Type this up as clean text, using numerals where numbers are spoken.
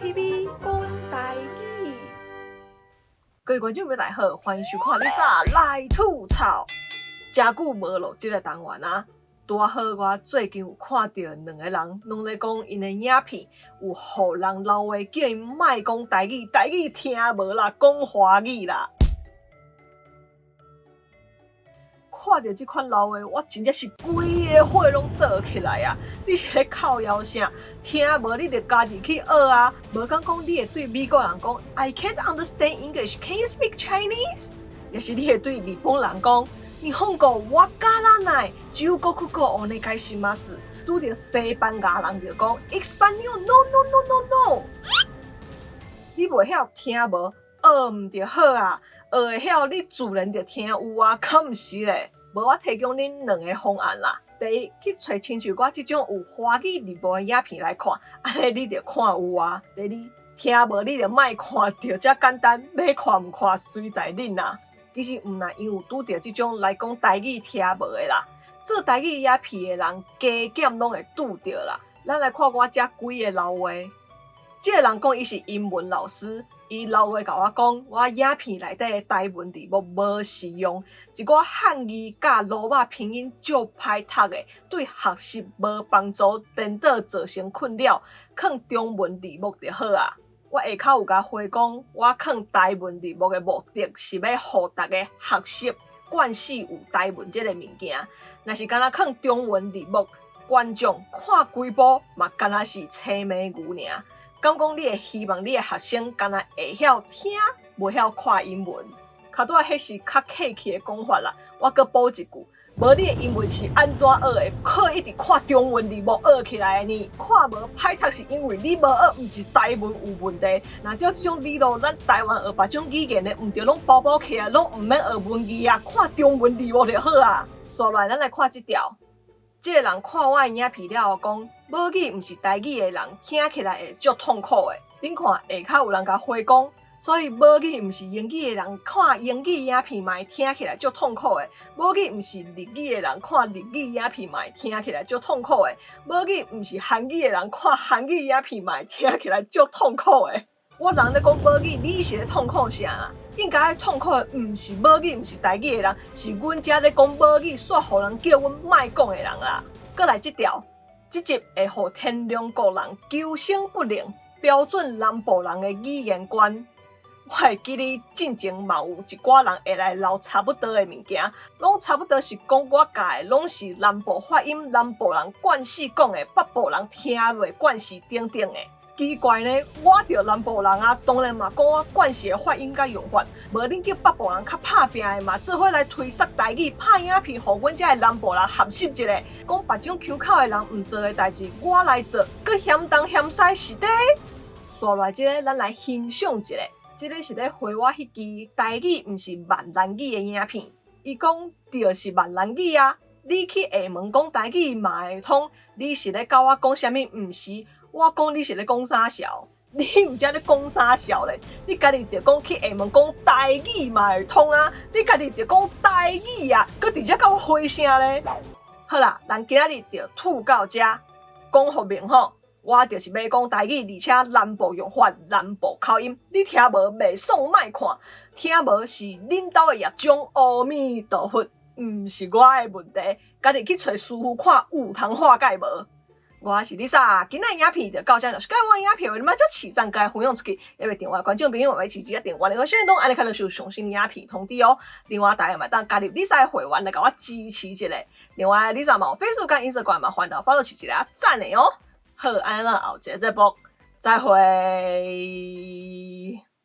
TV 講台語。各位觀眾朋友大家好，歡迎收看 Lisa 來吐槽。誠久無錄這個單元啊，拄仔好我最近有看著兩个人，攏咧講𪜶的影片有予人留話叫𪜶莫講台語，台語聽無啦，講華語啦。看著這款老話，我真正是規个火攏倒起來啊！你是咧靠枵啥？聽無你就家己去學啊！無敢講你會對美國人講 I can't understand English, can you speak Chinese？抑是你會對日本人講日本語わからない中國語お願いします？拄著西班牙人就講 Español no no no no no！你袂曉聽無？學毋著好啊，學會曉你自然就聽有啊，敢毋是咧？無我提供恁兩个方案啦。第一，去揣親像我這種有華語字幕的影片來看，按呢你就看有啊。第二，聽無你就莫看，就遮簡單，欲看毋看隨在恁啊。其實毋但𪜶有拄著這種來講台語聽無的啦，做台語影片的人加減攏會拄著啦。咱來看我這幾个留話，這个人講伊是英文老師。伊留話共我講，我影片內底的台文字幕無實用，一寡漢字佮羅馬拼音足歹讀的，對學習無幫助，顛倒造成困擾，囥中文字幕就好啊。我下跤有共回講，我囥台文字幕的目的是欲予逐家學習慣勢有台文這个物件。若是干焦囥中文字幕，觀眾看幾部嘛，干焦是青糜牛爾。敢講你會希望你的學生干焦會曉聽，袂曉看英文？較拄仔彼是較客氣的講法啦。我閣補一句，無你的英文是按怎學的？靠一直看中文字幕學起來的呢？看無歹讀是因為你無學，毋是台文有問題。若照這種理路，咱台灣學別種語言的，毋著攏包包起來，攏毋免學文字啊，看中文字幕就好啊。煞落來，咱來看這條。這个人看我的影片了後講，母語毋是台語的人，聽起來會足痛苦的。恁看下跤有人共回講，所以母語毋是英語的人看英語影片嘛會聽起來足痛苦的。母語毋是日語的人看日語影片嘛會聽起來足痛苦的。母語毋是韓語的人看韓語影片嘛會聽起來足痛苦的。我人咧講母語，你是咧痛苦啥啦？應該愛痛苦的毋是母語，毋是台語的人，是阮遮咧講母語，煞予人叫阮莫講的人啦。閣來這條，這集會予天龍國人求生不能，標準南部人的語言觀。我會記得進前嘛有一寡人會來留差不多的物件，攏差不多是講我教的，攏是南部發音，南部人慣勢講的，北部人聽袂慣勢等等的。奇怪呢，我著南部人啊，當然嘛講我慣勢的發音佮用法。無恁叫北部人較拍拚的嘛，做伙來推捒台語，拍影片，予阮遮的南部人學習一下。講別種腔口的人毋做的代誌，我來做，閣嫌東嫌西是的。煞來這个，咱來欣賞一下，這个是咧回我彼支台語毋是閩南語的影片。伊講著是閩南語啊，你去廈門講台語嘛會通，你是咧共我講啥物？毋是。我講你是咧講啥潲？你毋知咧講啥潲咧？你家己著講去廈門講台語嘛會通啊？你家己著講台語啊，閣佇遮共我回聲咧？好啦，咱今仔日就吐到遮，講予明吼，我就是欲講台語，而且南部用法，南部口音，你聽無袂爽莫看，聽無是恁兜的業障，阿彌陀佛，毋是我的問題，家己去揣師傅看有通化解無？我是 Lisa，今仔影片就到遮，若是喜歡我影片，你嘛做起讚共分享出去，也袂訂閱觀眾朋友嘛欲持一訂閱，連個小鈴鐺按呢開就收上新影片通知哦。另外，大家嘛會當加入 Lisa 的會員來共我支持一下。另外，Lisa 嘛有 Facebook 佮 Instagram 嘛，歡迎 follow 起來讚的哦。好，按呢咱後一个節目再會。